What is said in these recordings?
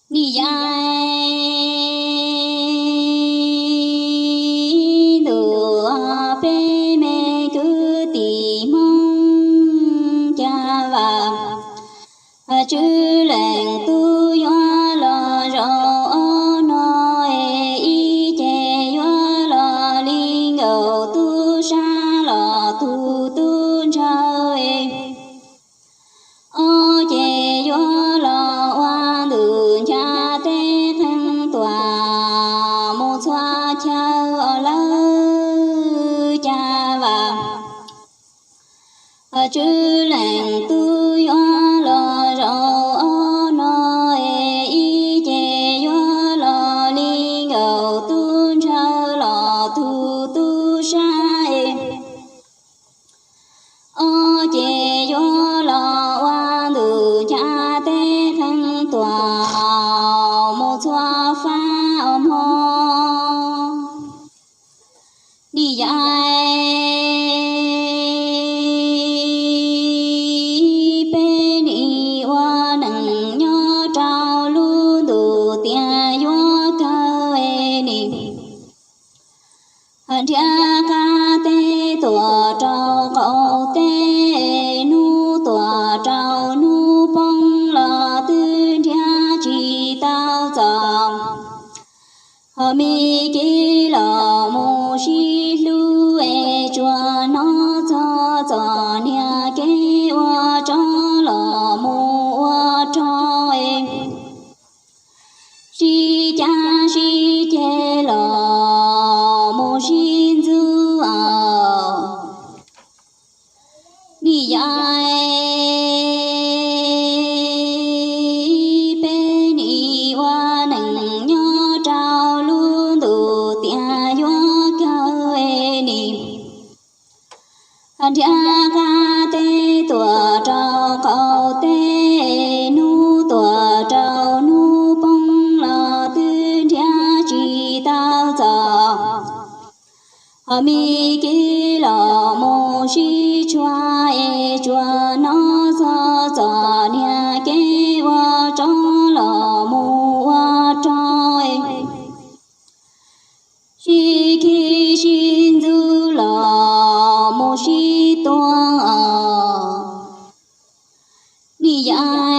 Nim yaim ntuj peb me kwv tij Hmoob caj vam, tswv leej tub yuav los zaum ob no es ib ce yuav los li nkaus tub sab los tus tub ntsawg es ob ce yuav los ua ntuj ncha teb qeeb tuam mus txhua chaw os lawv caj vam. Tswv leej tub yuav los zaum ob no es ib ce yuav los li nkaus tub ntsawg los tus tub sab es ob ce yuav los ua ntuj ncha teb qeeb tuam mus txhua fab os mog. Nim yaim peb nim ua neej nyob rau lub ntuj tias yuav kawg es nim nrhiav qab teb tuaj rau qaum teb, hnub tuaj rau hnub poob los twb nrhiav tsis tau txog. Ho me kev los mus sib hlub es tsuas hnov txog txom nyem kev ua tsov los mus ua rog es sib cav sib ceg los mus sib ntxub os. Nim yaim peb nim ua neej nyob rau lub ntuj tias yuav kawg es nim nrhiav qab teb tuaj rau qaum teb, hnub tuaj rau hnub poob los twb nrhiav tsis tau txog. Ho me kev los mus sib tshuam es tsuas hnov txog txom nyem kev ua tsov los mus ua rog es sib khi sib ntxub los mus sib tua os. Nim yaim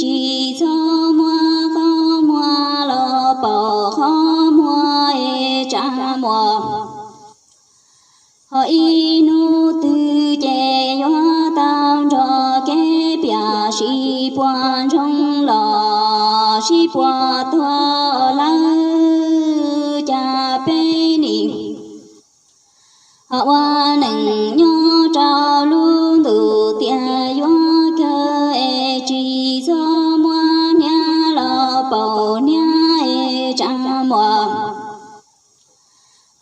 tsis txhob muab qhov muag los paum qhov muag es tsa muag. Ho ib hnub twg ces yuav tau nrog kev piam sib puas ntsoog los sib puas tuag lawm cas peb nim ua neej nyob rau lub ntuj tias yuav kawg es tsis txhob muab hnyav los paum hnyav es tsa muag.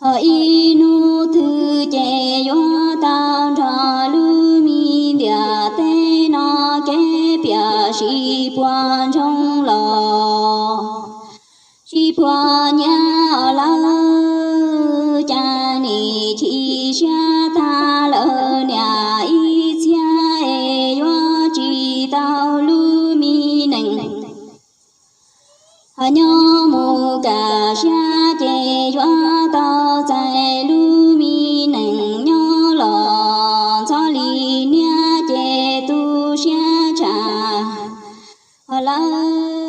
Ho ib hnub twg ces yuav tau nrog lub me ntiaj teb no kev piam sib puas ntsoog los sib puas nyiam lawm cas nim chim siab tag lawm niam ib txhia es yuav tsis tau lub me neej. Ho nyob mus kam siab ces yuav tau txais lub me neej nyob los ntxhov li niab ces tu siab tshaj lawm.